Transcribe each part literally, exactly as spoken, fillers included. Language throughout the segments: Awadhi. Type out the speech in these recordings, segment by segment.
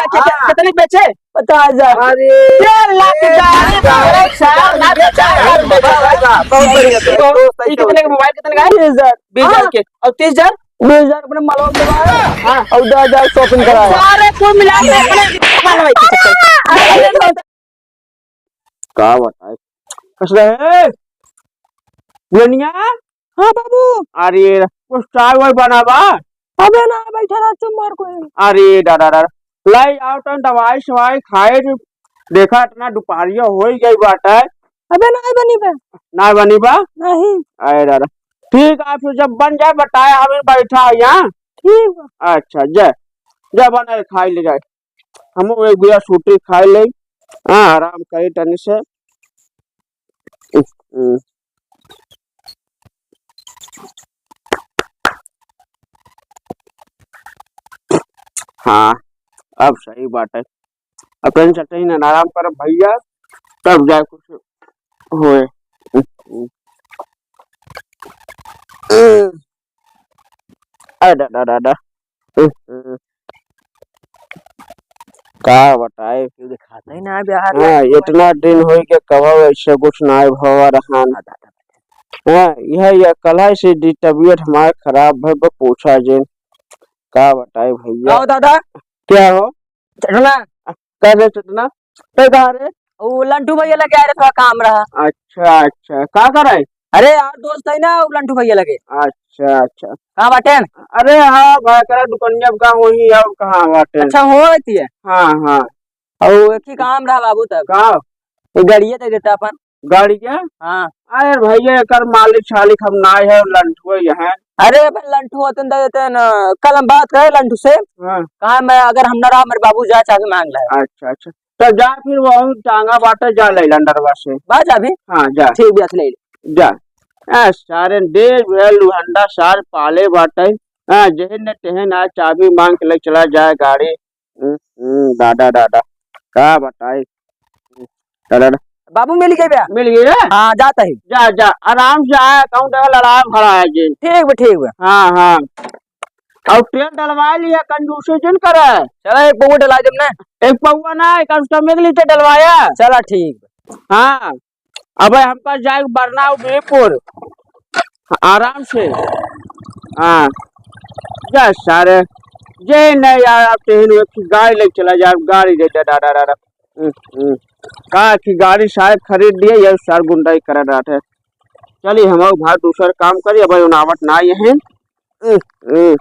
कि-, हाँ। कितने के बेचे? पचास हजार। अरे। डेढ़ लाख का। अरे, साहब, ना तो चार लाख में बेचा है। बहुत बढ़िया, बहुत बढ़िया। ये कितने का मोबाइल, कितने का है? बीस हजार। बीस हजार हाँ। के। और तीस हजार? बीस हजार अपने मालवा में लगाया। हाँ। और दस हजार shopping कराया। सारे कुल मिला के अपने मालवा में। का बताए? कसले है? दुल्हनिया? हाँ बाबू। अरे, कुछ चाय वाय बना बा? अबे ना, बैठा रहा, चुप मार कोई। अरे, डा, डा, डा। लाई, आओ तन दवाई सवाई खाए, जो देखा इतना दुपहरिया हो ही गई बाटे। अबे ना बनी बे। ना बनी बा? नहीं। अरे, डा, डा। ठीक है, फिर जब बन जाए बताए, हम बैठा है यहाँ। ठीक बा। अच्छा, जय, जय बना खाई ले जाए। हम एक बिया सूटी खाई ले, हाँ, आराम करी तनी से। हम्म। हाँ, अब सही बाटे। अब तनी से तनी आराम कर भैया, तब जाए कुछ होए। अरे डा, डा, डा, डा। का बताए? केहू देखात ही ना बिहार में। हाँ, इतना दिन होई के कबो ऐसे कुछ ना भवा रहन। हाँ, यह, यह कल से दी तबीयत हमार खराब भई बा, पूछा जिन। का बताए भैया? आओ दादा। क्या हो? चटना। का रे चटना? तो कहाँ रे? वो लंटू भैया लगे आ रहे, थोड़ा काम रहा। अच्छा, अच्छा। का करे? अरे यार, दोस्त है ना, वो लंटू भैया लगे। अच्छा, अच्छा। कहाँ बाटे? अरे हाँ भाई, करा दुकनिया का होही और कहाँ बाटे? अच्छा, हो रहती है। हाँ, हाँ। और एक ही काम रहा बाबू तब। का? ये गाड़िया दे देता अपन। गाड़िया? हाँ। अरे भैया, एकर मालिक छालिक हम ना है, लंठुआ ही है। अरे, अपन लंठू होतन दे देते न, कल हम बात करे लंठू से। हाँ। कहा मैं, अगर हम ना रहा, मेरे बाबू जा चाबी मांग ले। अच्छा, अच्छा। तो जा फिर वहू टांगा बाटे, जा ले लंडरवा से। बा चाबी? हाँ, जा। ठीक बा, ले ले। जा। ए, सारे डेढ़ भैया लुहंडा सार पाले बाटे। हाँ, जेहन न तेहन आ चाबी मांग के ले चला जाए गाड़ी। हम्म, हम्म, दादा, दादा, का बताई? दादा, दादा। बाबू मिल गए बा? मिल गए? हाँ, जाता ही। जा, जा, आराम से आया, कहूँ देखा लड़ाई भड़ा है जी। ठीक बा, ठीक बा। हाँ, हाँ। और तेल डलवा लिया, कंजूसी जिन करे। चला, एक पौवा डला देब ना। एक पौवा ना, एक कम से कम एक लीटर डलवाया। चला, ठीक बा। हाँ। अबे हमका जाए बरना और बीरपुर। आराम से। हाँ। जा सारे। जे नहीं यार, आप तेहन एक गाड़ी ले चला जाए, गाड़ी दे दे, डा, डा, डा, डा। हम्म, हम्म। का कि गाड़ी शायद खरीद लिए, ये सार गुंडाई कर रहा था। चलिए हम भाई दूसर काम करी, अब उनावत ना ये हैं। हम्म, हम्म।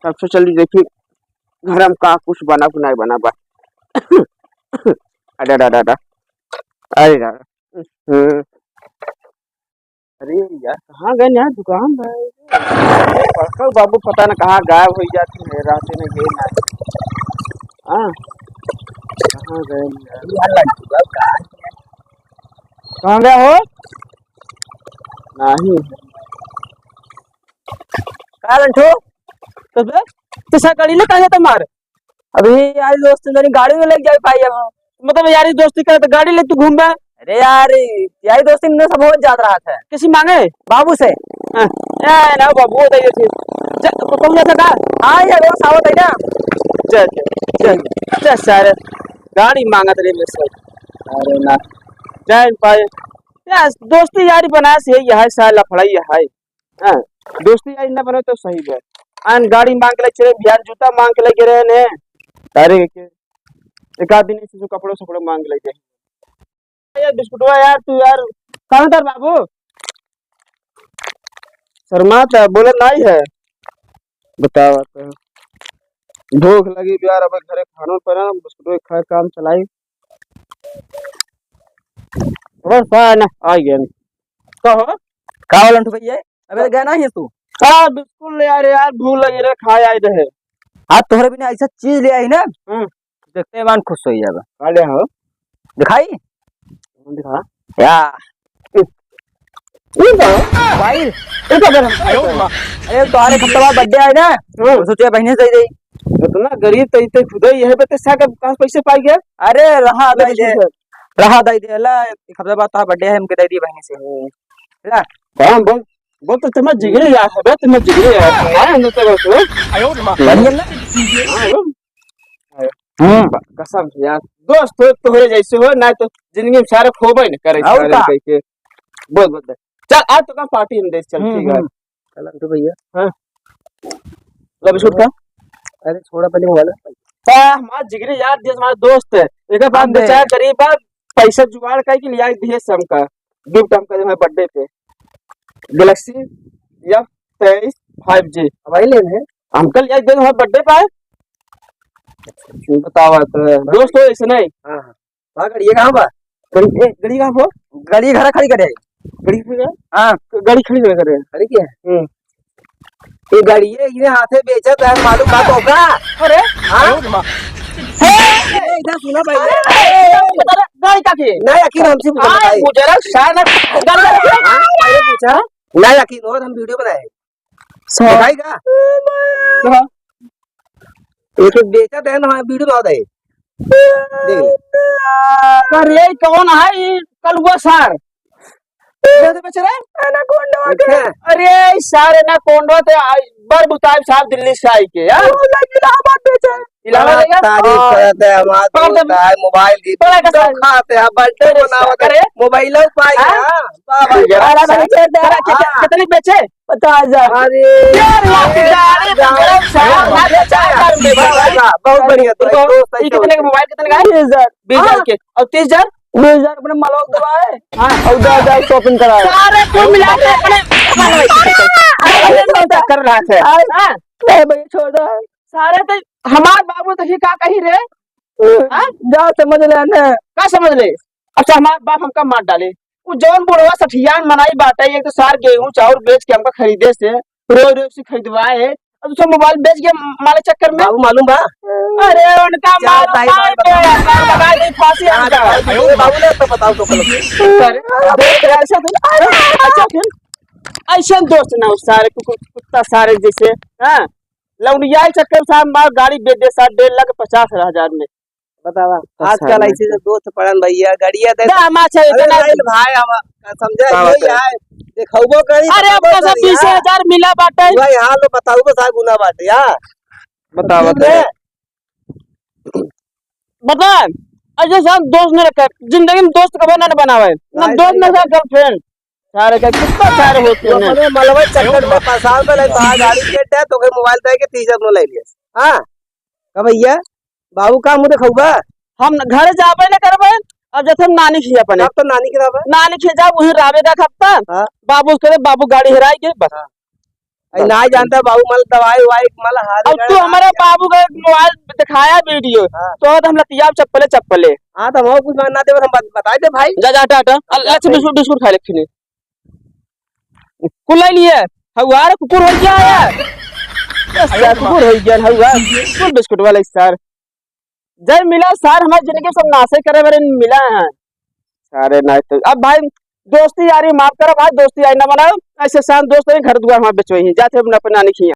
सबसे चलिए देखी घर में का कुछ बना कि नहीं बना बा। अरे डा, डा, डा। अरे डा। हम्म। अरे यार, कहाँ गए यार दुकान भाई? बड़का बाबू पता न कहाँ गायब हो जाते हैं, रात में गए ना। हाँ, कहाँ गए यार? यार लंटू बा, कहाँ गए? कहाँ गए हो? नहीं। का लंटू? तो बे, तू सा गाड़ी ले कहाँ जाता मार? अभी यार दोस्त, मेरी गाड़ी में लेके जाए पाई अब। मतलब यारी दोस्ती करे तो गाड़ी ले तू घूम बे। अरे यार, यारी दोस्ती में सब हो जात रहा था। किसी मांगे? बाबू से। हाँ। ए, ना बाबू, वो दे दे। जा, तो कौन जाता का? हाँ यार, वो सावत है ना। जा, जा, जा, जा सारे। गाड़ी मांगत रहे मेरे से। अरे ना। जाए पाए। यार, दोस्ती यारी बना से यही है, साला लफड़ा ही है। हाँ, दोस्ती यारी ना बने तो सही बा। आन गाड़ी मांग के ले चले, बिहान जूता मांग के ले गिरे ने। अरे के एक आध दिन से कपड़ो सपड़ो मांग ले गए। यार बिस्कुटवा यार, तू यार कहाँ तर बाबू? शर्मा था, बोले नहीं है। बताओ तो। भूख लगी बा यार, अब घरे खानो पर ना, बिस्कुटवा खाए काम चलाई। बस है ना, आ गया। कहो। का हो लंटू भैया? अबे गया ना ही तू? हाँ, बिल्कुल यार, यार, भूल लगी रे, खाए आए रहे। आज तोहरे बिना ऐसा चीज ले आई ना, हम्म। देखते ही मन खुश हो जाएगा। का ले हो? दिखाई? दिखा। या। ये तो। मोबाइल। ये तो फिर। अरे, तोहरे एक हफ्ता बाद birthday आए ना, हम्म। सोचे बहने से दे दे। इतना गरीब तो इतने खुदा ही है, बते सा के पास पैसे पाई गया? अरे, रहा दे दे। रहा दे दे, ला, एक हफ्ता बाद तोहार birthday है, हमके दे दी बहनी से। ला। हाँ, बहुत, बहुत तो तुम्हारा जिगरे यार है बे, तुम्हारा जिगरे यार। हाँ, हम तो बस, हाँ। बढ़िया ना? हाँ, हाँ। हम्म। ब-, कसम से यार, दोस्त हो तोहरे जैसे हो, ना तो जिंदगी में सारे खोबे न करे, और सारे का? कह के। बोल, बोल दे। चल, आज तो का पार्टी हम दे, चल, हम्म, ठीक है। हम्म। चल, अंशु भैया। हाँ। ला बिस्कुट खा। अरे, छोड़ा पहले मोबाइल। ता हमार जिगरी यार, देश हमार दोस्त है। एक बात हम दे। बेचारा गरीब बा, पैसा जुगाड़ करके लिया दिए से हमका। गिफ्ट हमका दे हमारे बर्थडे पे। Galaxy F तेईस five G। मोबाइल लेने? हमका लिया दे हमारे बर्थडे पे। बतावा तो। दोस्त हो ऐसे नहीं। हाँ, हाँ। बा गड़िया कहाँ बा? गड़ी, ए, गड़ी कहाँ बा? गड़ी घर खड़ी करे। गड़ी खड़ी करे? हाँ। ग-, गड़ी खड़ी करे करे। खड़ी के है? हम्म। ये गड़िया इने हाथे बेचत है, मालूम बा तो का? अरे, हाँ? हे! ए, इधर सुना भाई। अरे, अरे, अरे, गाड़ी का के? ना, यकीन हमसे पूछा, हाँ, भाई। मुझे ना, शायद ना, गाड़ी का के? हाँ, पहले पूछा। ना, यकीन और हम वीडियो बनाए। सौ। दिखाई का? हाँ। एक एक बेचत है ना, वीडियो बना दे। देख ले। अरे, कौन है ये कलुआ सार? कैसे बेच रहे? एनाकोंडवा के। अच्छा। अरे, ई सार एनाकोंडवा ते आई, बड़ बुताई साहब दिल्ली से आई के, यार। वो लोग इलाहाबाद बेचे। इलाहाबाद बड़ा लेगा? तारीफ हाँ। करत है, हमार दोस्त है, मोबाइल भी बड़ा कसम। खाते हैं, बर्थडे अरे, मनावत है, अरे। मोबाइल पाई हाँ? है, हाँ। वाह, वाह, वाह। अरे, भाई, चल, चल, हाँ। कितने बेचे? पचास हजार। अरे, यार, यार, यार, यार, यार, यार, यार, बहुत बढ़िया, तो दोस्त है, ये कितने का मोबाइल, कितने का है? बीस हजार। बीस हजार हाँ। के। और तीस हजार? बीस हजार अपने मलवा को दबाए। हाँ। और दस हजार shopping कराए। सारे कुल मिला के अपने, अपने चक्कर रहा थे। हाँ। हाँ। नहीं भैया, छोड़ दो। सारे तो हमार बाबू देखी का कही रे? हाँ? जा समझ ले ने। का समझ ले? अच्छा, हमार बाप हमका मार डाले। उ जौन बुढ़वा सठियान मनाई बाटे, एक तो सार गेहूं चाउर बेच के हमका खरीदे से, रोज रोज से खरीदवाए है। अब दूसरा मोबाइल बेच के मारे चक्कर में। बाबू मालूम बा? अरे, उनका चार मारो, ताई मार मार दे, मार दे, फांसी चार हमका। ताई मार दे, बाबू ने तो बताओ तो कल। अरे, अबे, ऐसा फिर, ऐसा फिर, ऐसा दोस्त ना हो, सारे कुकुर, कुत्ता सारे जैसे, हाँ? लौंडिया के चक्कर में साहब मार गाड़ी बेच दे साहब डेढ़ लाख पचास हजार में। बतावा, अच्छा, आजकल ऐसे जो दोस्त पड़न भैया, गड़िया दे दे, हम अच्छा, अरे इतना नहीं भाई, हम का समझे, का बात यही है? है, देखौबो करी, अरे, बताबो अपना से करी, बीस हजार हाँ। मिला बाटे। वही हाल बताऊ, बस आ गुना बाटे, हाँ। बतावा ठीक है? तो। बता, ऐसे साथ दोस्त न रखे, जिंदगी में दोस्त कबो ना बनावे, ना नहीं, दोस्त सही ना बात है। Girlfriend। सारे का कितना सारे होते हैं। अपने मलबे चक्कर में फंसाल में नहीं, बाहर गाड़ी के टे, तो के मोबाइल दे के तीस हजार ले लिए। हाँ, का भैया, बाबू का मुँह देखौबा? हम न-, घर जाबे न करबे, अब जैसे हम नानी खिया अपने। अब तो नानी खिया बा? नानी खिया जाब, वहीं रावे का खपता। हाँ। बाबू करे, बाबू गाड़ी हेराई गई, बस। हाँ। अरे ना जानता बाबू, मल दवाई ववाई, मल हाथ अब तू हमारे बाबू का मोबाइल दिखाया वीडियो, हाँ। तो हम लतिया चप्पले चप्पले। हाँ, तो हम कुछ ना देवे, हम बत-, बताई दे भाई। जा, जा, हटा, हटा। जा, लक्ष्य भाई। बिस्कुट, बिस्कुट खा ले, फिर। कुल ले लिए। हउआ रे, कुकुर होइ गया है। बस यार, कुकुर होइ गया है, हउआ। कुल बिस्कुट वाला सार। जय मिला सार, हमारी जिंदगी सब नासे करे वाले मिला है। सारे ना तो, अब भाई, दोस्ती यारी माफ करो भाई, दोस्ती यारी ना बनाओ। ऐसे शांत दोस्त हैं, घर दुआर हमारे बेचोई हैं, जाते अपना, अपना नहीं किया।